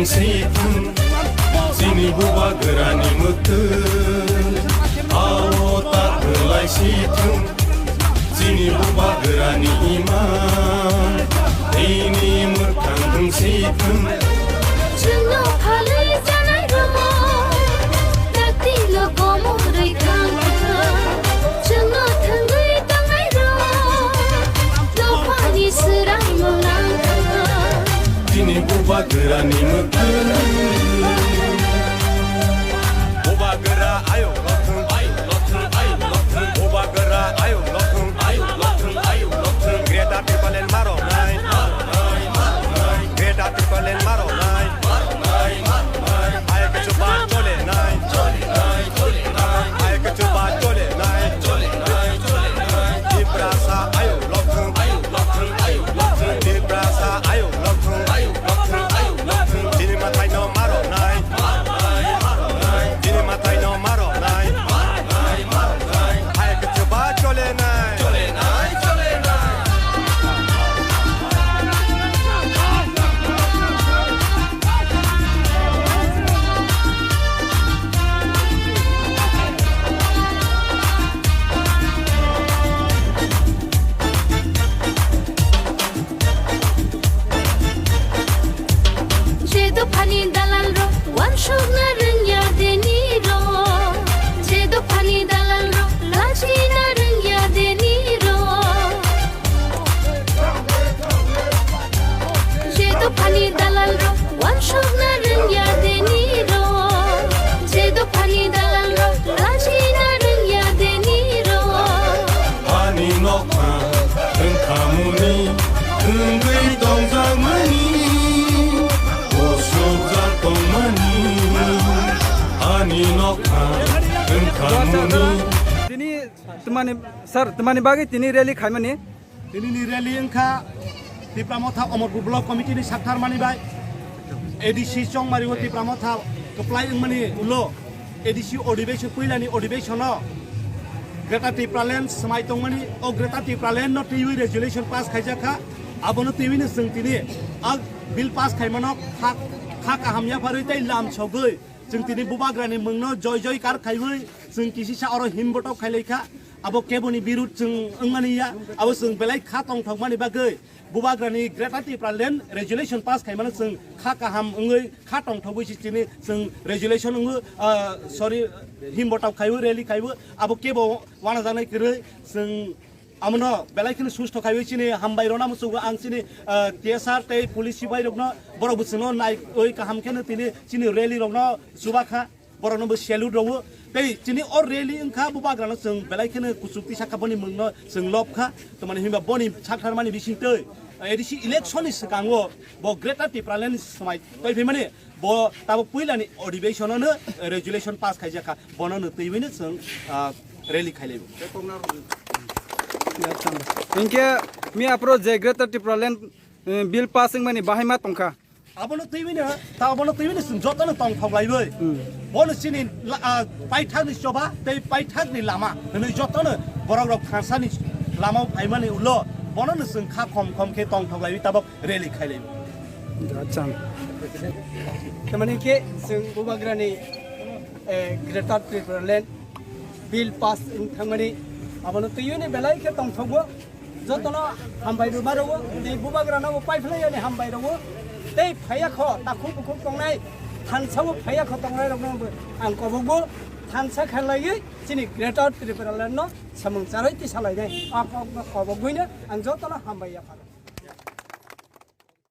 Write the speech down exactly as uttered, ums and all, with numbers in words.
Sithung, chini bubagrani mwktwng, ao ta kwlai sithung, chini bubagrani imang, tini mwkhang thung sithung. Chwngno phalwi chanai rok, daktino komorwi thang thang, chwngno thwngwi tangnai rok. Dophani swraimung nangkha. Chini bubagrani mwktwng. Bubagra ayuk lokthwng, ayuk lokthwng, ayuk lokthwng. Bubagra ayuk lokthwng, ayuk lokthwng, ayuk lokthwng. Greater Tipraland maronai. Greater Tipraland maronai. Ayuk chupa cholenai. Ayuk chupa cholenai. Tiprasa ayuk lokthwng. Tiprasa ayuk lokthwng. Chini mwtaino maronai. Chini mwtaino maronai. Ayuk chupa cholenai. Je dophani dalal rok wansukna rwngya deni rok, je dophani dalal rok lachina rwngya deni rok. Je dophani dalal rok wansukna rwngya deni rok, je dophani dalal rok lachina rwngya deni rok. Ani nokha wngkhamuni wngwi tongjakmani, bosokjak tongmani. Ani nokha wngkhamuni. Tini twmani, sir, twmani bagwi tini rally khaimani? Tinini rally wngkha Tipra Motha Omorpur Block Committee ni saktharmani bai A D C Chongmari o Tipra Motha kwplai wngmani ulo A D C odhibeshon, puilani odhibeshono Greater Tipraland swmai tongmani, o Greater Tipraland no twiwi resolution pass khaijak kha. Abono twiwi no chwng tini a bill pass khaimano kha, kha kaham yapharwi tei lam sogwi chwng tini bubagrani mungno joy joy kar khaiwi chwng kisisa oro himbotok khailai kha. Abo keboni birud chwng wngmani ya, abo chwng belai kha tongthokmani bagwi bubagrani Greater Tipraland resolution pass khaimano chwng kha kaham wngwi kha tongthogwi si chini chwng resolution wngwi, ah, sorry, himbotok khaiwi, rally khaiwi, abo kebo wanajaknai kwrwi chwng amono belai kheno susto khaiwi chini hambai rwna muchungo ang chini, ah, T S R tei police sipai rokno borok bo chwngno naiwi kaham kheno tini chini rally rokno chuba kha. Borokno bo salute rwo. Tei chini o rally wngkha, bubagrano chwng belai kheno kuchuk tisa kha, boni mungno chwng lob kha. Tamani hinba boni saktharmani bisingtwi A D C election ni swkango bo Greater Tipraland ni swmai twi phaimani bo tabuk puilani odhibeshono no resolution pass khaijak kha, bono no twiwi no chwng, ah, rally khailaibo. Hinkhe miya aphuru je Greater Tipraland, eh, bill pass wngmani bahai ma tongkha. Abono twiwi no, ta abono twiwi no chwng jotono tongthok laiwi. Hmm. Bono chini la-, ah, paithakni choba tei paithakni lama hwnwi jotono borok rok thansani lamao phaimani ulo bono no chwng kha khom khom khe tongthok laiwi tabok rally khailaiwi. Acha. Tamani khe chwng bubagrani, eh, Greater Tipraland bill pass wng thangmani abono twiwi no belai khe tongthogo. Jotono hambai rwma rwo, tei bubagrano bo paiphlai yani hambai rwo. Tei phaiya kho, takhuk bukhuk tongnai, thansa bo phaiya kho tongnai rokno bo ang kobokbo thansa khalaiwi chini Greater Tipraland no samung charwi tisa lainai. A kokno kobokgwino ang jotono hambai yapharo.